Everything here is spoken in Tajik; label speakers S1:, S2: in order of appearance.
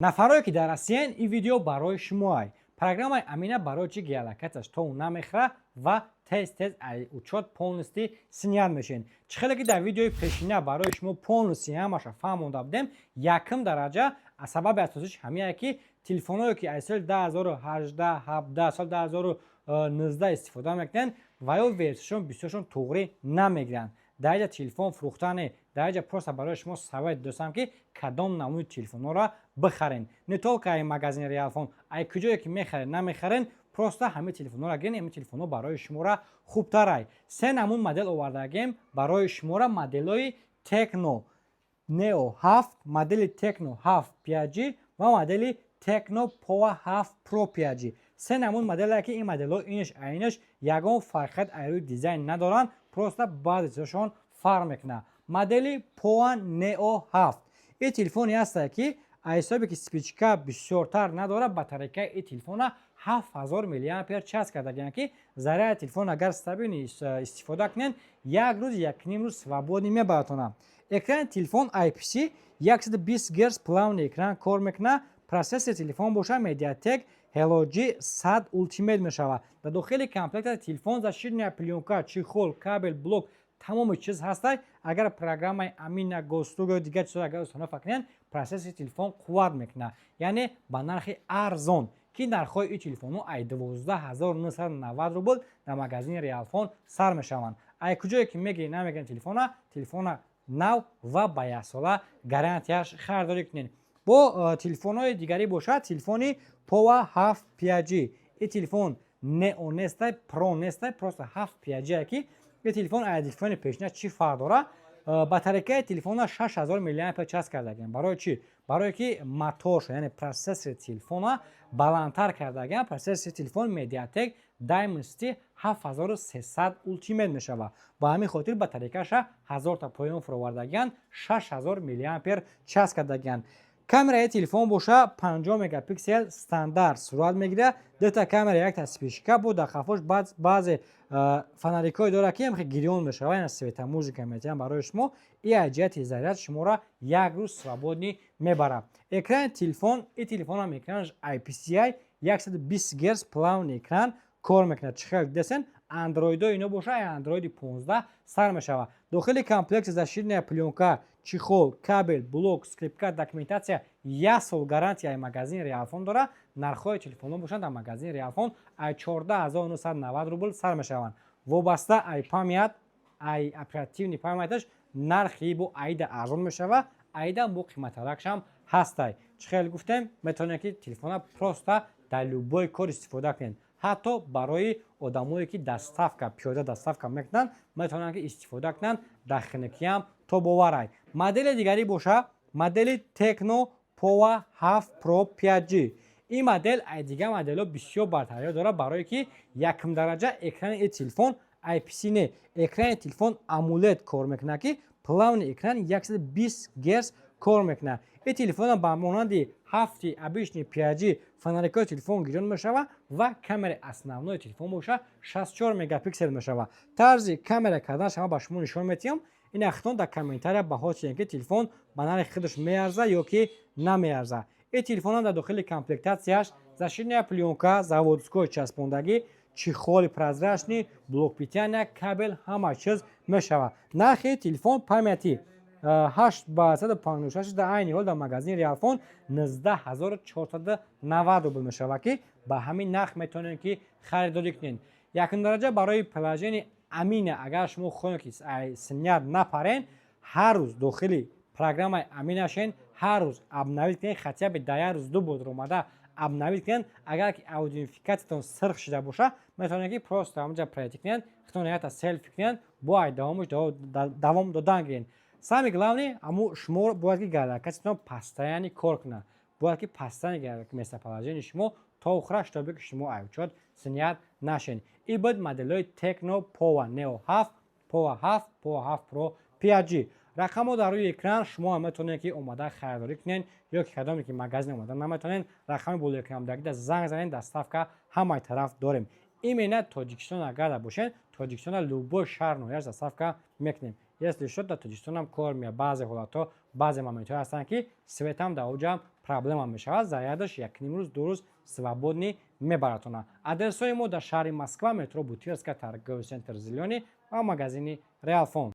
S1: Нафарое, ки дар Россиян, ин видео барои шумоай. Программаи Амина барои чӣ геолокатсияш то намехӯра ва тез тез ай учёт полностью снят мешен? Чӣ хеле ки дар видеои пешина барои шумо полностью ҳамаша фаҳмонда будем, якум дараҷа сабаби асосиш ҳамияе, ки телефонҳое, ки аз соли 2018, 17, соли 2019 истифода мекунанд ва ё версияшон бисёршон туғрӣ намегиранд. Дар инҷа телефон фурӯхтане, дар инҷа просто барои шумо совет достам, ки кадом намуди телефонҳоро бихарен. Не только ай магазини Реалфон, ай куҷое ки мехарен, намехарен, просто ҳамаи телефонҳоро гирен, ҳамаи телефонҳо барои шуморо хубтарай. Се намуд модел овардагем барои шуморо: моделҳои Tecno Neo 7, модели Tecno 7 5G ва модели Tecno Pova 7 Pro 5G. Се намуд моделе, ки ин моделҳо инаш айнаш ягон фарқият ай рӯи дизайн надоранд, просто баъзе чизошон фарқ мекунад. Модели Pova Neo 7, ин телефоне ҳастае, ки аз ҳисобе ки вспышка бисёртар надорад, батарейкаи ин телефона 7000 миллиампер час кардагианд, ки заряди телефон агар стабильно истифода кунед, як рӯз, якним рӯз свободный мебаратонад. Экрани телефон IPS, 120 герц плавный экран кор мекунад. Процессори телефон боша MediaTek Helio G100 Ultimate мешавад. Дар дохили комплекта телефон, защитная плёнка, чехол, кабел, блок, тамоми чиз ҳастай. Агар программаи Амина, Госуслуги ё дигар чизҳо агар установка кунед, процессори телефон қувват мекунад. Яъне ба нархи арзон, ки нархҳои ин телефонҳо ай 12 990 рубл дар магазини Реалфон сар мешаванд. Ай куҷое ки мегиред, намегиред телефона, телефона нав ва ба яксола гарантияш харидорӣ кунед. Бо телефонҳои дигарӣ бошад, телефони Pova 7 5G. Ин телефон Neo нестай, Pro нестай, просто 7 5G, ки ин телефон аз телефони пешина чӣ фарқ дорад? Батарейкаи телефона 6000 миллиампер час кардагиам. Барои чӣ? Барое ки моторшо, яъне процессори телефона баландтар кардагиам. Процессори телефон MediaTek Dimensity 7300 Ultimate мешавад. Ба ҳамин хотир батарейкаша 1000-та поён фуровардагианд, 6000 миллиампер час кардагианд. Камераи телефон боша 50 мегапиксел стандарт сурат мегирад, дута камера, якта вспышка. Бо дар қафош баъзе фонарикҳое дорад, ки ҳамхе гирён мешавад, яъне светомузыка метиҳанд барои шумо. И аз ҷиҳати заряд шуморо як рӯз свободный мебарад. Экрани телефон, ин телефонам экранаш IPS, 120 герц плавный экран кор мекунад. Чӣ хел дидесен, андроидо ино боша андроиди 15 сар мешавад. Дохили комплекти защитная плёнка, чехол, кабел, блок, скрепка, документация, як сол гарантияи магазини Реалфон дорад. Нархҳои телефонҳо бошанд, дар магазини Реалфон ай 14 990 рубл сар мешаванд. Вобаста ай память, ай оперативный памяташ нархи бо аида арзон мешавад, аида бо қиматтаракшам ҳастай. Чӣ хел гуфтем, метавонед, ки телефона просто дар любой кор истифода кунед. Ҳатто барои одамое, ки доставка, пиёда доставка мекунанд, метавонанд, ки истифода кунанд, дар хинукиам то боварай. Модели дигарӣ боша, модели Tecno Pova 7 Pro 5G. Ин модел ай дигар моделҳо бисёр бартариё дорад, барое ки якум дараҷа экрани ин телефон IPS не, экрани телефон AMOLED кор мекунад, ки плавный экран 120 герц кор мекунад. Ин телефона ба монанди ҳафти обычный 5G фонарикҳои телефон гирён мешавад ва камераи основной телефон боша 64 мегапиксел мешавад. Тарзи камера карданаш ҳама ба шумо нишон метиҳам. Ин ахтон дар комментария баҳо чиҳем, ки телефон ба нархи худаш меарза ё ки намеарза. Ин телефонам дар дохили комплектатсияш защитная плёнка заводской часпондагӣ, чехоли прозрачный, блок питания, кабел, ҳама чиз мешавад. Нархи телефон памяти 8 ба 156 дар айни ҳол дар магазини Реалфон 19 490 рубл мешавад, ки ба ҳамин нарх метавонед, ки харидорӣ кунед. Якум дараҷа барои приложение Амина, агар шумо хоҳед, ки снят напарен, ҳар рӯз дохили программаи Амина шен, ҳар рӯз обновить кунед, хотя бы дар як рӯз ду бор омада обновить кунед. Агар ки аутентификатсиятон сирх шуда боша, метавонед, ки просто ҳамаҷа пройти кунед, худтон якта селфи кунед, бо ай давомаш давом додан гиред. Самое главное, аму шумо бояд, ки геолокатсиятон постоянно кор кунад, бояд, ки постоянно местоположение шумо то охира, чтобы ки шумо ай учёт снят нашен. И буд моделҳои Tecno Pova Neo 7, Pova 7, Pova 7 Pro 5G. Рақамҳо дар рӯи экран, шумо ҳам метавонед, ки омода харидорӣ кунед, ё ки кадоме ки магазин омода наметавонед, рақами болои экран дагида занг занед, доставка ҳамаи тараф дорем. Именно Тоҷикистон агар бошед, Тоҷикистона любой шаҳр, ноҳияш доставка мекунем. Если что, дар Тоҷикистонам кор меяд. Баъзе ҳолатҳо, баъзе моментҳое ҳастанд, ки светам дар оҷаам проблема мешавад. Зарядаш 1,5 рӯз, 2 рӯз свободный мебаратона. Адресҳои мо дар шаҳри Москва, метро Бутырская, торговый центр «Зелёный» ва магазини Реалфон.